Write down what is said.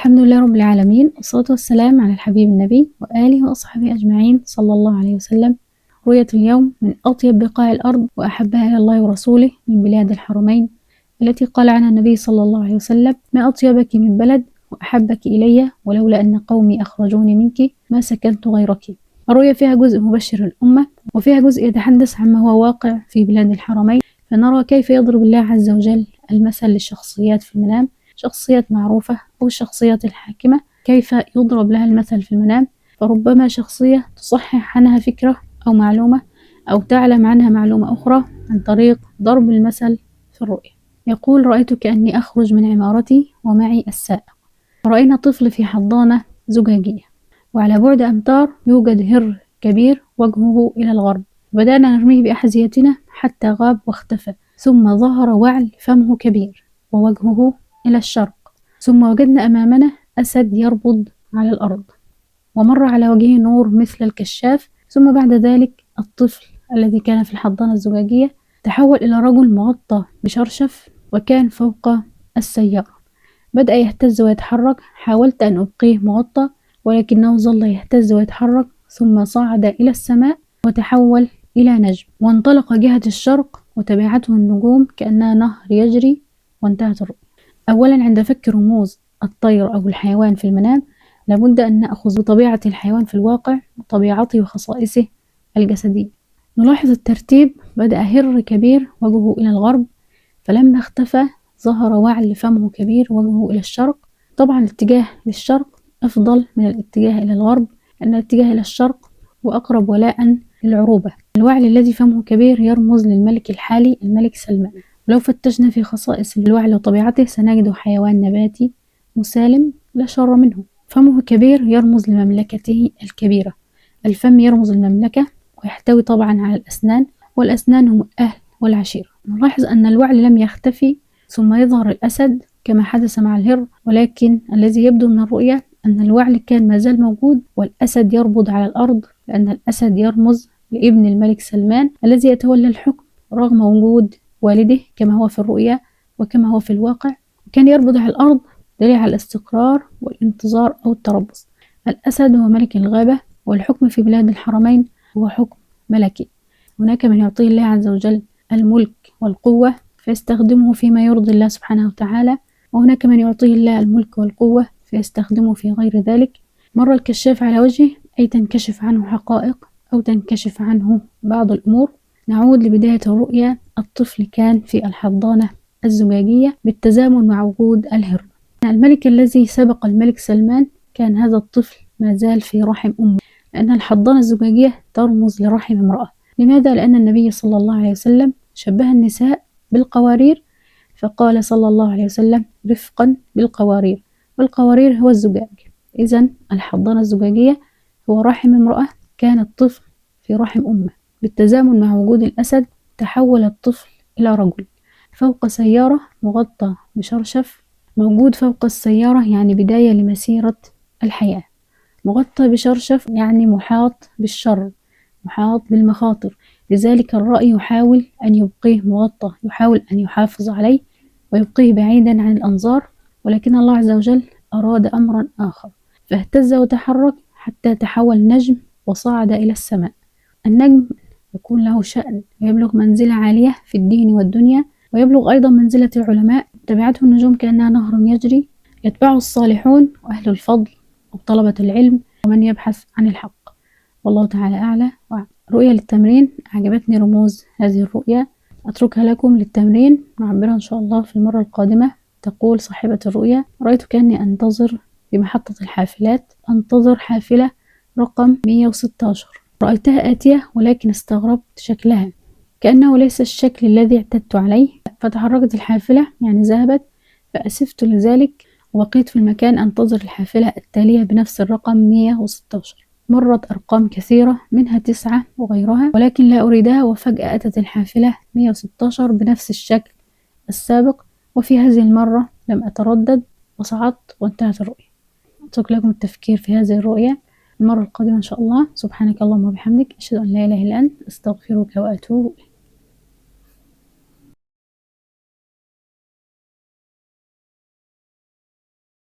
الحمد لله رب العالمين، والصلاة والسلام على الحبيب النبي وآله وأصحابه أجمعين صلى الله عليه وسلم. رؤية اليوم من أطيب بقاع الأرض وأحبها إلى الله ورسوله من بلاد الحرمين التي قال عنها النبي صلى الله عليه وسلم: ما أطيبك من بلد وأحبك إلي ولولا أن قومي أخرجوني منك ما سكنت غيرك. الرؤيا فيها جزء مبشر للأمة، وفيها جزء يتحدث عما هو واقع في بلاد الحرمين، فنرى كيف يضرب الله عز وجل المثل للشخصيات في المنام، شخصيات معروفة أو الشخصيات الحاكمة، كيف يضرب لها المثل في المنام. فربما شخصية تصحح عنها فكرة أو معلومة، أو تعلم عنها معلومة أخرى عن طريق ضرب المثل في الرؤيا. يقول: رأيت كأني أخرج من عمارتي ومعي السائق، رأينا طفل في حضانة زجاجية، وعلى بعد أمتار يوجد هر كبير وجهه إلى الغرب، بدأنا نرميه بأحذيتنا حتى غاب واختفى، ثم ظهر وعل فمه كبير ووجهه إلى الشرق، ثم وجدنا أمامنا أسد يربض على الأرض، ومر على وجهه نور مثل الكشاف، ثم بعد ذلك الطفل الذي كان في الحضانة الزجاجية تحول إلى رجل مغطى بشرشف وكان فوق السيارة. بدأ يهتز ويتحرك، حاولت أن أبقيه مغطى ولكنه ظل يهتز ويتحرك، ثم صعد إلى السماء وتحول إلى نجم وانطلق جهة الشرق وتبعته النجوم كأنها نهر يجري، وانتهت الرؤيا. أولا، عند فك رموز الطير أو الحيوان في المنام لابد أن نأخذ بطبيعة الحيوان في الواقع وطبيعته وخصائصه الجسدية. نلاحظ الترتيب: بدأ هر كبير وجهه إلى الغرب، فلما اختفى ظهر وعل فمه كبير وجهه إلى الشرق. طبعا الاتجاه للشرق أفضل من الاتجاه إلى الغرب، لأن الاتجاه إلى الشرق هو أقرب ولاء للعروبة. الوعل الذي فمه كبير يرمز للملك الحالي الملك سلمان. ولو فتشنا في خصائص الوعل وطبيعته سنجد حيوان نباتي مسالم لا شر منه. فمه كبير يرمز لمملكته الكبيرة، الفم يرمز للمملكة ويحتوي طبعا على الأسنان، والأسنان هم الأهل والعشيرة. نلاحظ أن الوعل لم يختفي ثم يظهر الأسد كما حدث مع الهر، ولكن الذي يبدو من الرؤية أن الوعل كان ما زال موجود والأسد يربض على الأرض، لأن الأسد يرمز لابن الملك سلمان الذي يتولى الحكم رغم وجود والده كما هو في الرؤيا وكما هو في الواقع، وكان يربض على الأرض دليل على الاستقرار والانتظار أو التربص. الأسد هو ملك الغابة، والحكم في بلاد الحرمين هو حكم ملكي. هناك من يعطيه الله عز وجل الملك والقوة فيستخدمه فيما يرضي الله سبحانه وتعالى، وهناك من يعطيه الله الملك والقوة فيستخدمه في غير ذلك. مر الكشاف على وجهه، أي تنكشف عنه حقائق أو تنكشف عنه بعض الأمور. نعود لبداية الرؤيا: الطفل كان في الحضانة الزجاجية بالتزامن مع وجود الهر. الملك الذي سبق الملك سلمان كان هذا الطفل ما زال في رحم أمه، لأن الحضانة الزجاجية ترمز لرحم امرأة. لماذا؟ لأن النبي صلى الله عليه وسلم شبه النساء بالقوارير، فقال صلى الله عليه وسلم: رفقا بالقوارير، والقوارير هو الزجاج. إذن الحضانة الزجاجية هو رحم امرأة، كان الطفل في رحم أمه. بالتزامن مع وجود الأسد تحول الطفل إلى رجل فوق سيارة مغطى بشرشف، موجود فوق السيارة يعني بداية لمسيرة الحياة. مغطى بشرشف يعني محاط بالشر، محاط بالمخاطر، لذلك الرأي يحاول أن يبقيه مغطى، يحاول أن يحافظ عليه ويبقيه بعيدا عن الأنظار، ولكن الله عز وجل أراد أمرا آخر فاهتز وتحرك حتى تحول نجم وصعد إلى السماء. النجم يكون له شأن ويبلغ منزلة عالية في الدين والدنيا، ويبلغ أيضا منزلة العلماء. تبعته النجوم كأنها نهر يجري، يتبعه الصالحون وأهل الفضل وطلبة العلم ومن يبحث عن الحق، والله تعالى أعلى وأعلم. رؤية للتمرين: أعجبتني رموز هذه الرؤية، أتركها لكم للتمرين، نعبرها إن شاء الله في المرة القادمة. تقول صاحبة الرؤية: رأيت كأني أنتظر في محطة الحافلات، أنتظر حافلة رقم 116، رأيتها آتية ولكن استغربت شكلها كأنه ليس الشكل الذي اعتدت عليه، فتحركت الحافلة يعني ذهبت، فأسفت لذلك وبقيت في المكان أنتظر الحافلة التالية بنفس الرقم 116. مرت أرقام كثيرة منها 9 وغيرها ولكن لا أريدها، وفجأة أتت الحافلة 116 بنفس الشكل السابق، وفي هذه المرة لم أتردد وصعدت وانتهت الرؤية. أترك لكم التفكير في هذه الرؤية المرة القادمة إن شاء الله. سبحانك اللهم وبحمدك، أشهد أن لا إله إلا أنت، أستغفرك وأتوب إليك.